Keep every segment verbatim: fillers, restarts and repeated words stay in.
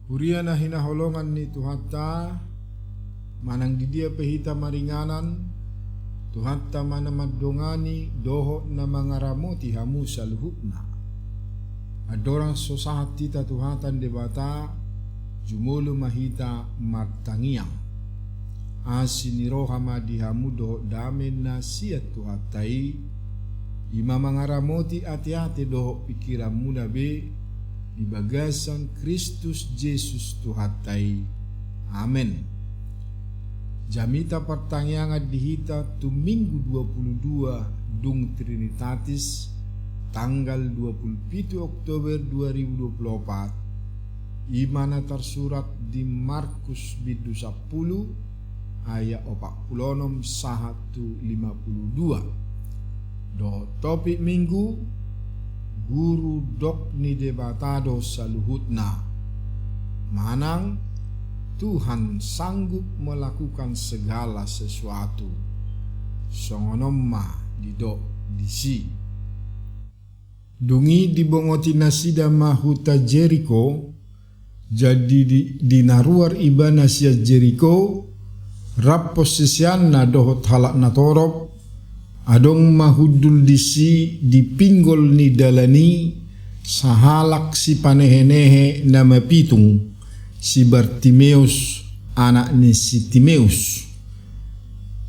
Huria na hinaholongan ni Tuhanta, manang di dia pe hita maringanan, Tuhanta ma na mandongani dohot na mangaramoti hamu saluhutna. Andorang so sahat hita tu hata ni Debata, jumolo ma hita martangiang. Asi ni roha ma di hamu dohot dame na sian Tuhanta i, i ma mangaramoti ateate dohot pingkiranmuna be di bagasan Kristus Jesus Tuhanta i. Amen. Jamita partangiangan di hita tu Minggu dua puluh dua dung Trinitatis, tanggal dua puluh pitu Oktober dua ribu dua puluh opat, i ma na tarsurat di Markus bindu sampulu, ayat opat puluh onom sahat tu lima puluh dua. Dohot topik Minggu, guru dok ni Debata do saluhutna. Manang Tuhan sanggup melakukan segala sesuatu. Songon on ma didok disi. Dung i dibongoti nasida ma huta Jeriko, jadi di, di na ruar ibana sian Jeriko, rap siseanna dohot halak na torop, adong ma hundul disi di pinggol ni dalan i sahalak sipanehenehe na mapitung, si Bartimeus, anak ni si Timeus.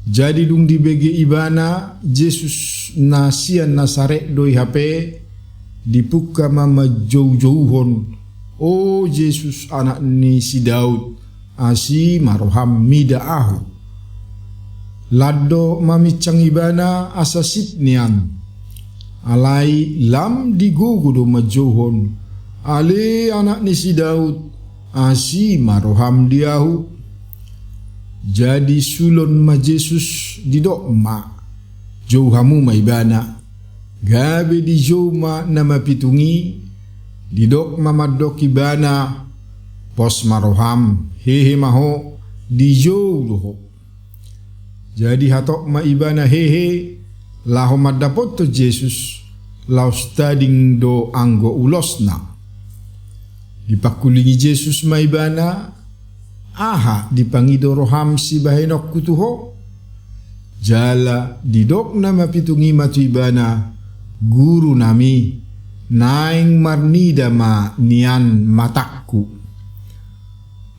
Jadi dung dibege ibana, Jesus na sian Nasaret do i hape, dipungka ma manjoujouhon, "O Jesus, anak ni si Daud, asi ma roham mida ahu." Lan do mamincang ibana asa sip nian. Alai lam digogo do manjouhon, "Ale anak ni si Daud, asi ma roham di ahu." Jadi sulon ma Jesus, didok ma, "Jou hamu ma ibana." Gabe dijou ma na mapitung i, didok ma mandok ibana, "Pos ma roham, hehe ma ho, dijou do ho." Jadi hatop ma ibana hehe, laho mandapothon Jesus, laos tading do anggo ulosna. Dipangkulingi Jesus ma ibana, "Aha dipangido roham sibahenonku tu ho?" Jala didok na mapitung i ma tu ibana, "Guru nami, naeng marnida ma nian matangku."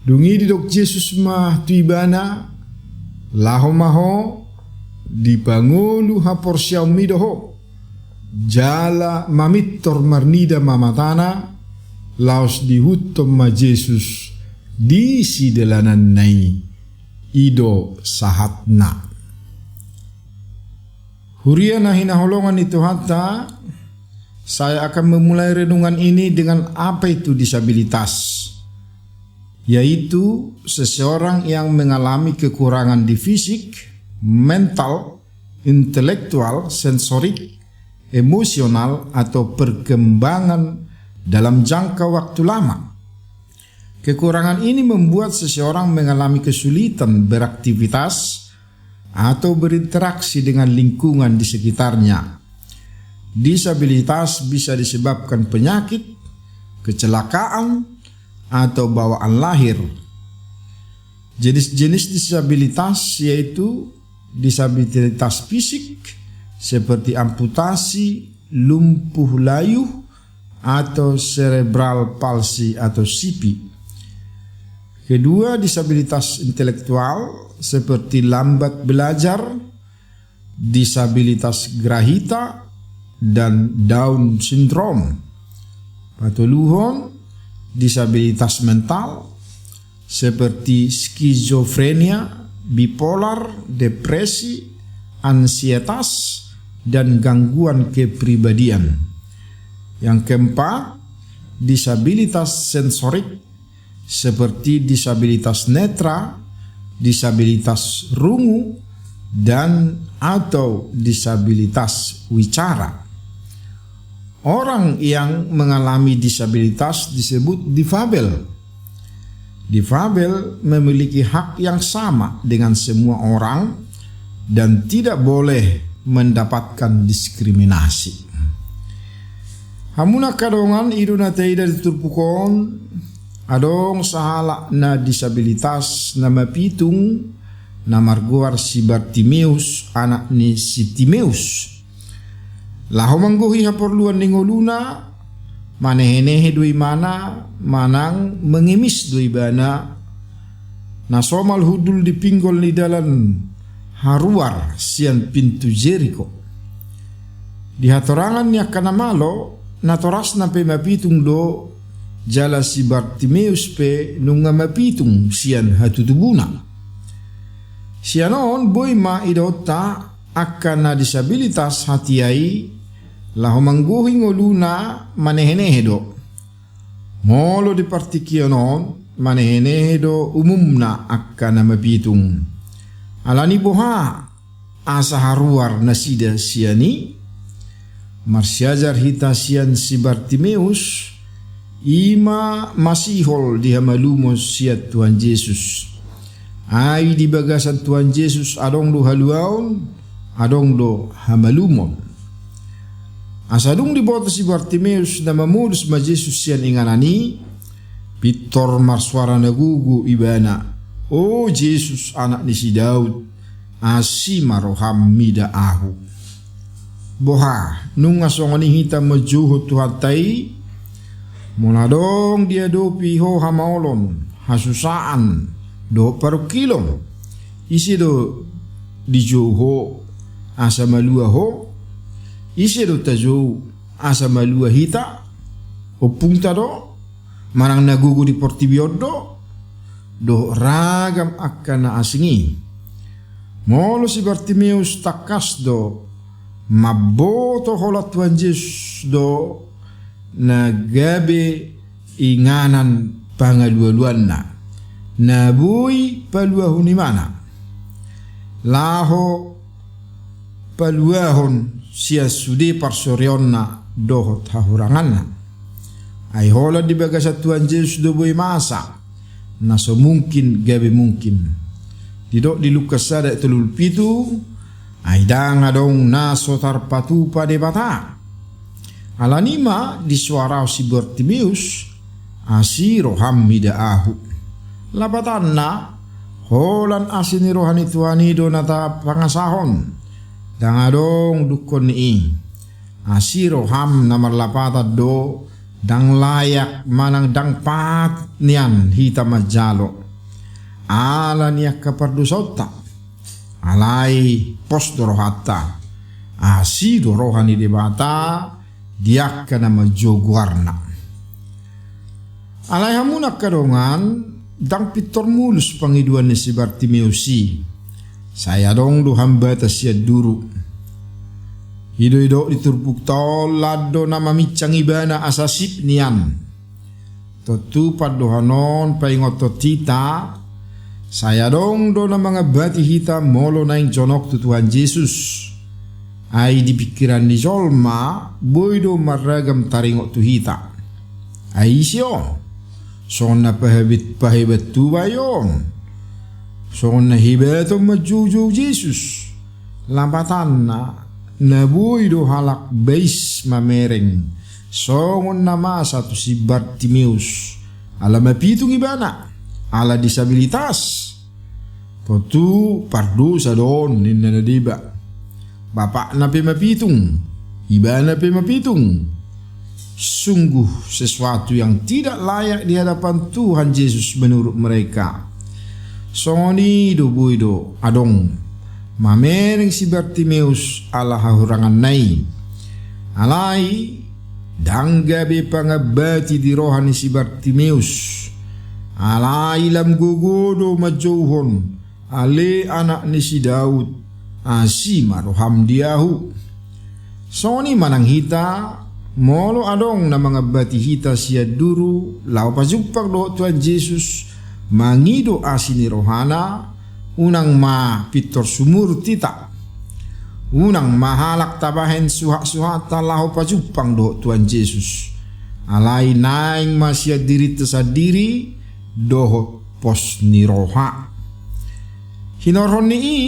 Dung i didok Jesus ma tu ibana, "Laho ma ho, dipangolu haporseaonmi do ho." Jala mamintor marnida ma matana, laos diihuthon ma Jesus di sidalananna i. I do sahatna. Huria na hinaholongan ni Tuhanta, saya akan memulai renungan ini dengan apa itu disabilitas, yaitu seseorang yang mengalami kekurangan di fisik, mental, intelektual, sensorik, emosional, atau perkembangan dalam jangka waktu lama. Kekurangan ini membuat seseorang mengalami kesulitan beraktivitas atau berinteraksi dengan lingkungan di sekitarnya. Disabilitas bisa disebabkan penyakit, kecelakaan, atau bawaan lahir. Jenis-jenis disabilitas yaitu disabilitas fisik seperti amputasi, lumpuh layuh, atau cerebral palsy atau C P. Kedua, disabilitas intelektual seperti lambat belajar, disabilitas grahita, dan Down syndrome. Patoluhon, disabilitas mental seperti skizofrenia, bipolar, depresi, ansietas, dan gangguan kepribadian. Yang keempat, disabilitas sensorik seperti disabilitas netra, disabilitas rungu, dan atau disabilitas wicara. Orang yang mengalami disabilitas disebut difabel. Difabel memiliki hak yang sama dengan semua orang dan tidak boleh mendapatkan diskriminasi. Hamu angka dongan, i do na taida di turpuk on, Adong sahalak na disabilitas na mapitung, na margoar si Bartimeus, anak ni si Timeus. Laho manggohi haporluan ni ngoluna, manehenehe do ibana, manang mengemis do ibana, na somal hundul di pinggol ni dalan haruar sian pintu Jeriko. Di hatorangan ni angka na malo, natorasna pe mapitung do, jala si Bartimeus pe nunga mapitung sian hatutubuna. Sian on boi ma idaonta angka na disabilitas hatiha i, laho manggohi ngoluna, manehenehe do. Molo di partingkian on, manehenehe do umumna angka na mapitung. Alani boha asa haruar nasida sian i? Marsiajar hita sian si Bartimeus, i ma masihol di hamalumon sian Tuhan Jesus. Ai di bagasan Tuhan Jesus adong do haluaon, adong do hamalumon. Asa dung diboto si Bartimeus na mamolus ma Jesus sian inganan i, pintor marsuara na gogo ibana: O Jesus, anak ni si Daud, asi ma roham mida ahu. Boha, nunga songon i hita manjouhon Tuhanta i? Molo adong diadopi ho hamaolon, hasusaan, dohot parungkilon, ise do dijou ho asa malua ho? Ise do tajou asa malua hita? Ompungta do? Manang na gogo di portibi on do? Dohot ragam angka na asing i. Molo si Bartimeus tangkas do mamboto holan Tuhan Jesus do na gabe inganan pangalualuanna, na boi paluahon ibana, laho paluahon sian sude parsoreonna dohot hahuranganna. Ai holan di bagasan Tuhan Jesus do boi masa na so mungkin gabe mungkin. Didok di Lukas sada ayat tolu pulu pitu: Ai ndang adong na so tarpatupa Debata. Alani i ma disoarahon si Bartimeus: Asi roham mida ahu. Lapatanna, holan asi ni roha ni Tuhan i do na tapangasahon. Ndang adong dungkon ni i. Asi roham na marlapatan do, ndang layak manang ndang paat nian hita manjalo. Ala ni angka pardosaonta. Alai pos do rohanta. Asi do roha ni Debata di angka na manjou goarna. Alai hamu angka dongan, ndang pintor mulus pangidoan ni si Bartimeus i. Sai adong do hambatan sian duru. I do didok di turpukta on: Lan do na maminsang ibana asa sip nian. Tontu pandohan on paingothon hita, sai adong do na mangambati hita molo naeng jonok tu Tuhan Jesus. Ai di pingkiran ni jolma boi do marragam taringot tu hita. Ai ise on? Songon na pahebat, pahebat tuba i on. Songon na hebat on manjoujou Jesus. Lapatanna, na boi do halak bais mamereng songon na masa tu si Bartimeus, ala mapitung ibana, ala disabilitas. Tontu pardosa do on, ninna na deba. Bapakna pe mapitung, ibana pe mapitung. Sungguh sesuatu yang tidak layak di hadapan Tuhan Jesus menurut mereka. Songon i do boi do adong mamereng si Bartimeus ala hahuranganna i. Alai ndang gabe pangambati di roha ni si Bartimeus. Alai lam gogo do manjouhon: Ale anak ni si Daud, asi ma roham di ahu. Songon i ma nang hita, molo adong na mangambati hita sian duru laho pajumpang dohot Tuhan Jesus, mangido asi ni rohana, unang ma pintor sumurut hita. Unang ma halak tabahen suhat-suhatta laho pajumpang dohot Tuhan Jesus. Alai naeng ma sian dirinta sandiri dohot pos ni roha. Hinorhon ni i,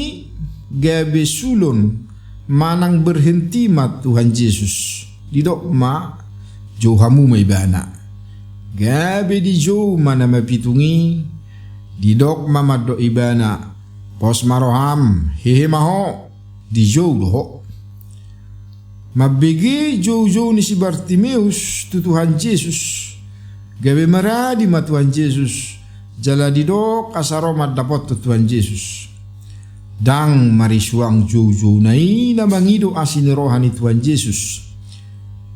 gabe sulon manang berhenti ma Tuhan Jesus. Didok ma: Jou hamu ma ibana. Gabe dijou ma na mapitung i, didok ma mandok ibana: Pos ma roham, hehe ma ho. Dijou do ho. Mambege joujou ni si Bartimeus tu Tuhan Jesus, gabe maradi ma Tuhan Jesus, jala didok asa ro mandapothon Tuhan Jesus. Ndang marisuang joujouna i na mangido asi ni roha ni Tuhan Jesus.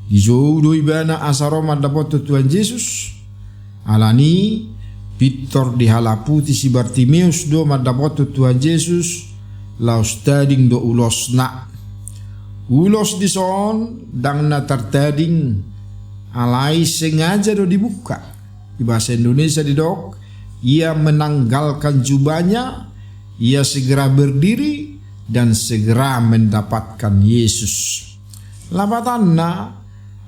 Dijou do ibana asa ro mandapothon Tuhan Jesus. Alani pintor dihalaputi si Bartimeus do mandapothon Tuhan Jesus, laos tading do ulosna. Ulos dison ndang na tartading, alai sengaja do dibuka. Di bahasa Indonesia didok, ia menanggalkan jubahnya, ia segera berdiri dan segera mendapatkan Yesus. Lapatanna,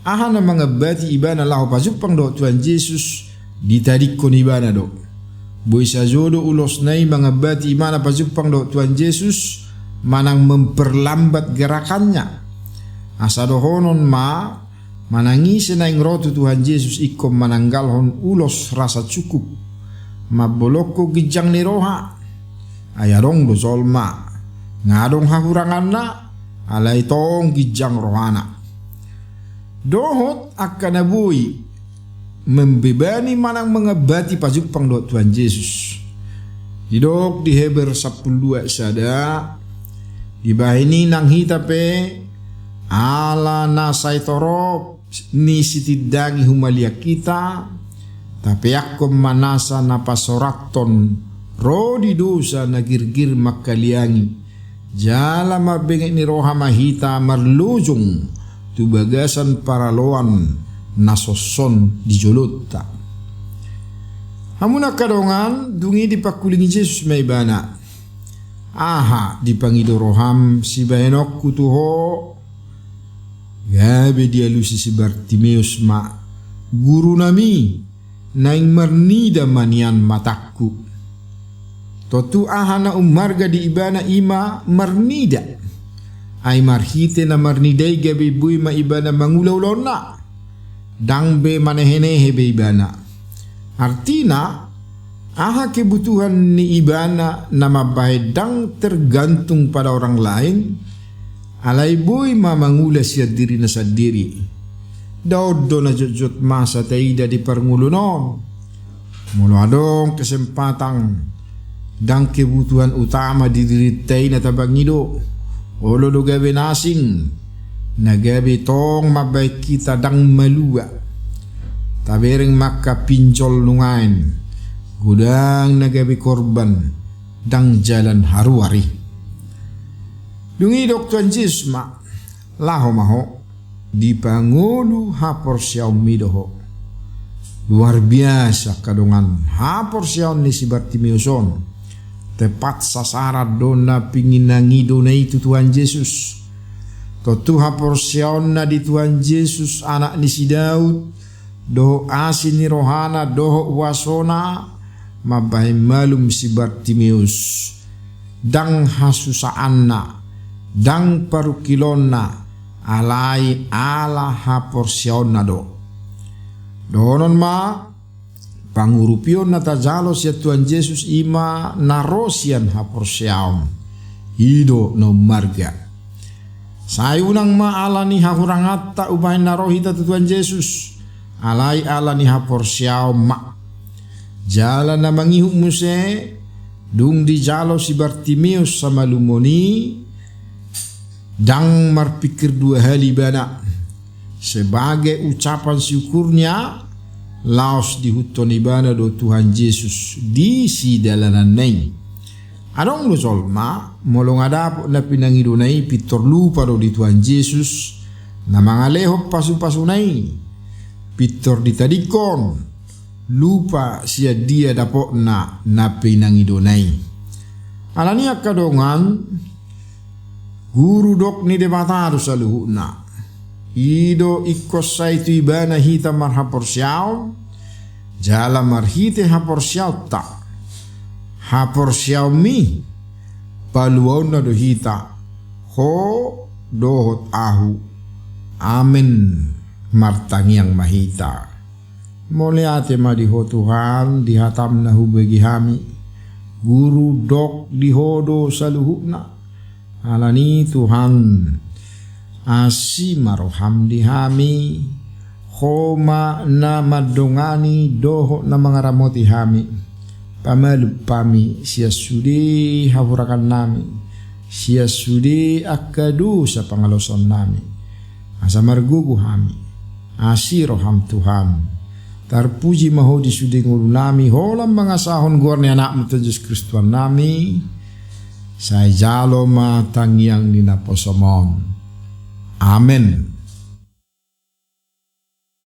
aha na mangambati ibana laho pajumpang dohot Tuhan Jesus, ditadingkon ibana do. Boi sajo do ulosna i mangambati ibana pajumpang dohot Tuhan Jesus, manang memperlambat gerakannya. Asa dohonon ma, manang ise naeng ro tu Tuhan Jesus ingkon mananggalhon ulos rasa cukup, mambolongkon ginjang ni roha. Ai adong do jolma, nga adong hahuranganna, alai tong ginjang rohana. Dohot angka na boi membebani manang mangambati pajumpang dohot Tuhan Jesus. Didok di Heber sampulu dua sada, dibahen i nang hita pe, ala na sai torop ni sitindangi humaliang hita, tapeakkon ma nasa na pasorathon ro di dosa na girgir mangkaliangi, jala marbenget ni roha ma hita marlojong tu bagasan paraloan na sonson di jolonta. Hamu na angka dongan, dung i dipangkulingi Jesus ma ibana: Aha dipangido roham sibahenonku tu ho? Gabe dialusi si Bartimeus ma: Gurunami, naeng marnida ma nian matangku. Tontu aha na ummarga di ibana i ma marnida. Ai marhite na marnida i gabe boi ma ibana mangula ulaonna. Ndang be manehenehe be ibana. Artina, aha kebutuhan ni ibana na mambahen ndang tergantung pada orang lain, alai boi ma mangula sian dirina sandiri. Daon do na jotjot masa taida di parngoluon on. Molo adong kesempatan, ndang kebutuhan utama di dirinta i na tapangido, olo do gabe na asing, na gabe tong mambahen hita ndang malua. Tabereng ma angka pinjol nuaeng, godang na gabe korban, ndang jalan haruar i. Dung i didok Tuhan Jesus ma: Laho ma ho, dipangolu haporseaonmi do ho. Luar biasa angka dongan haporseaon ni si Bartimeus on. Tepat sasaran do na pinangidona i tu Tuhan Jesus. Tontu haporseaonna di Tuhan Jesus, anak ni si Daud, dohot asi ni rohana, dohot huasona, mambahen malum si Bartimeus. Ndang hasusaanna, ndang parungkilonna, alai ala haporseaonna do. Dohonon ma, pangurupion na tajalo sian Tuhan Jesus i ma na ro sian haporseaon. I do na ummarga. Sai unang ma ala ni hahuranganta umbahen na ro hita tu Tuhan Jesus, alai ala ni haporseaon ma. Jala na mangihut muse, dung dijalo si Bartimeus hamalumon i, ndang marpikir dua hali ibana. Sebagai ucapan syukurnya, laos diihuthon ibana do Tuhan Jesus di sidalananna i. Adong do jolma, molo nga dapot na pinangidona i, pintor lupa do di Tuhan Jesus na mangalehon pasupasuna i. Pintor ditadingkon, lupa sian dia dapotna na pinangidona i. Alani i angka dongan, guru dok ni Debata do saluhutna. I do ingkon sai tu ibana hita marhaporseaon, jala marhite haporseaonta, haporseaonmi, paluaonna do hita, ho dohot ahu. Amen. Martangiang ma hita. Mauliate ma di Ho Tuhan, di hataM na hubege hami. Guru, dok di Ho do saluhutna. Alani i Tuhan, asi ma rohaM di hami, Ho ma na mandongani dohot na mangaramoti hami. Pamalum hami sian sude hahurangan nami, sian sude angka dosa pangalaosion nami. Asa margogo hami, asi rohaM Tuhan. Tarpuji ma Ho di sude ngolu nami, holan mangasahon goar ni AnakMu Tuhan Jesus Kristus Tuhan nami. Sai jalo ma tangiang ni naposoM on. Amen.